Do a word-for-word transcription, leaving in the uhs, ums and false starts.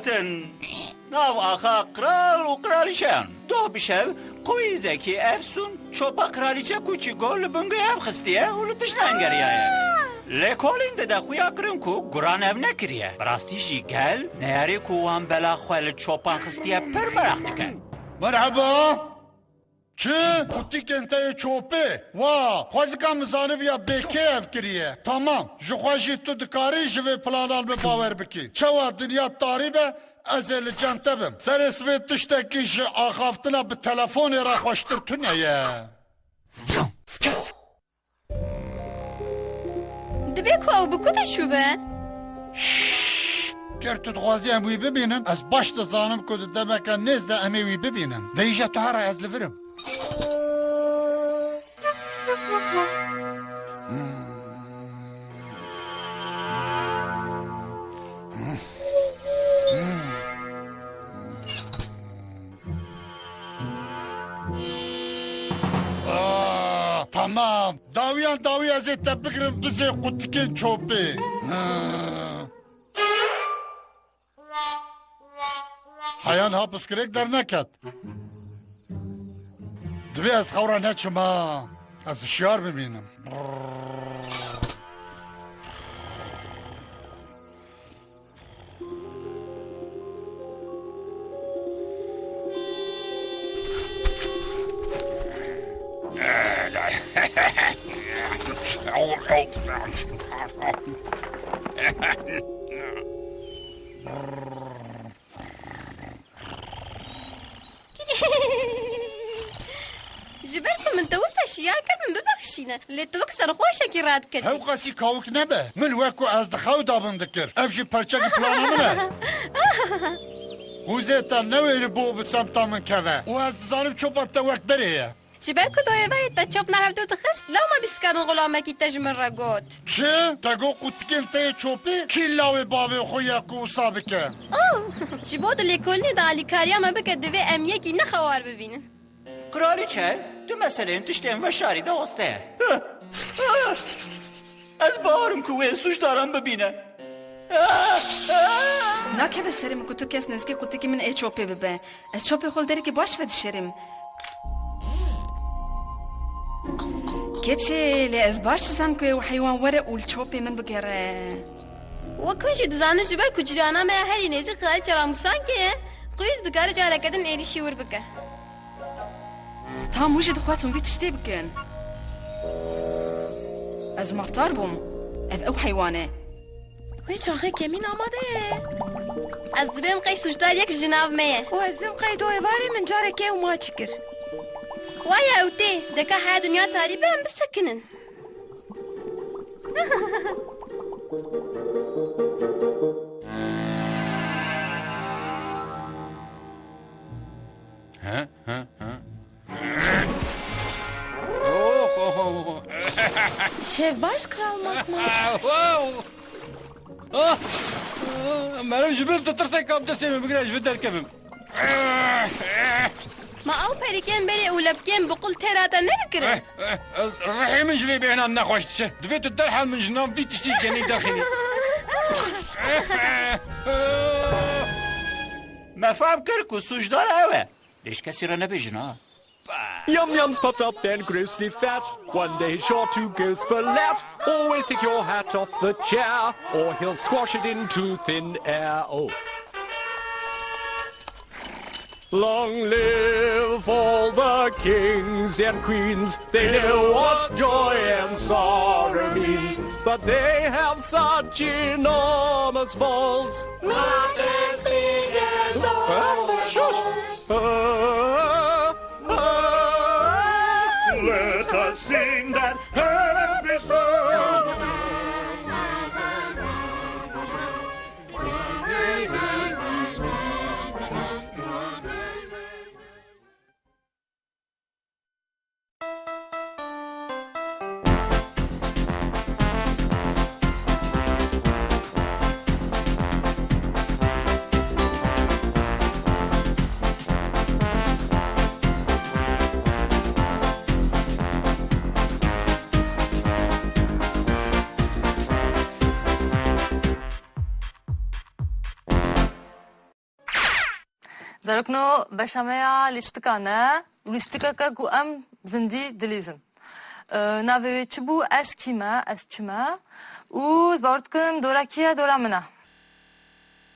Tin. Nav axa qral û qralîçeyan. Doh bi şev, qûyîzekî efsûn, çopa qralîçe kûçî go li bingê hev xistiye û li tişt engeriyaye. Lêkolîn dide xuya kirin ku guran ev nekiriye. Bi rastî jî gel, neyarê ku wan bela xwe li çopan xistiye pir meraq dike. Merheba! Çi? Qutîkên te yê çopê? Wa, xwezika min zanibiya bê kê ev kiriye. Tamam, ji xwe jî tu dikarî ji vê planan bi bawer bikî. Çawa dinya tarî be, ez ê li cem te bim. Serê sibê tiştekî ji axaftina bi telefonê re xweştir tune ye. Dibe ku ew bi ku de çûbe? Şşş! Ger tu dixwazî em wî bibînin, ez baş dizanim ku di demeke nêz de em ê wî bibînin. De îja tu here ez li vir im. Aa, tamam. Dawiyan dawî ez ê te bigirim bizê qutikên çopê. Heyan ha piskirêk derneket. Divê ez xew re neçim ha. Ez hişyar bimînim. Ji ber ku min te wisa şiyar kir, min bibexşîne. Lê tu wek serxweşekî radiketî. Hewqasî kawik nebe. Min wek ku ez di xew de bim dikir. Ev jî perçekî plana min e. Qûzê te newêribû bi semta min keve. Û ez dizanim çopa te wek berê ye. Ji ber ku doyê ve te çop nehevdû dixist, lewma bîst kadin xulamekî te ji min re got. Çi? Te got qutikên te yê çopê? Kî lawê bavê xwe ye ku wisa bike? Oh! Ji bo di lêkolînê de alîkariya me bike, divê em yekî ne xewar bibînin. Kralîçe, tu meseleyên tiştên veşarî de oste ye. Ez bawerim ku wê sûcdaran bibîne. Nakeve serê min ku tu kes nêzikê qutikî min ê çopê bibe. Ez çopê xwe li derekî baş vedişêrim. Keçê, lê ez baş dizam ku ew heywan were û li çopê min bigere. Wek hûn jî dizanin, ji ber ku cîrana me ya herî nêzîk Kraliçe Ramûsankê ye, qûyîz dikare careke din êrîşî wir bike. Tam hûn jî dixwazin vî tiştê bikin. Ez mafdar bûm. Ev ew heywan e. Wê çaxê kemîn amade ye. Ez dibêm qey sûcdar yek ji nav me ye. Û ez dibêm qey do êvarê min carekê ew maçî kir. Waya ew tê, deka heya dinya tarî be em bisekinin. He, he, he. Oh, oh, oh, oh. Şev baş, Kral Makmak. Ah, wow. Ah, ah, meriv ji bil tu tirsek kam destê min bigire, ji vir derkevim. Ma ew perîkên berê û lepkên biqul têra te nedikirin? Eh, eh, eh, rihê min ji vê bêhnan nexweş diçe. Divê tu derhal min ji nav vî tiştî cenî derxînî. Me fehm kir ku sûcdar ew e. Lê ji kesî re nebêjin ha. Yum Yum's puffed up and grossly fat. One day he's sure to go splat. Always take your hat off the chair, or he'll squash it into thin air. Oh. Long live all the kings and queens. They know what joy and sorrow means, but they have such enormous faults. Not as big as all the faults. Ah, ah, let us sing that happy song. Zarokno, beşa me ya lîstika ne, lîstikeke ku em zindî dilîzin. E, navê wê çi bû? Ez kî me, ez çi me? Û ez bawer dikim dora kî ye? Dora min e.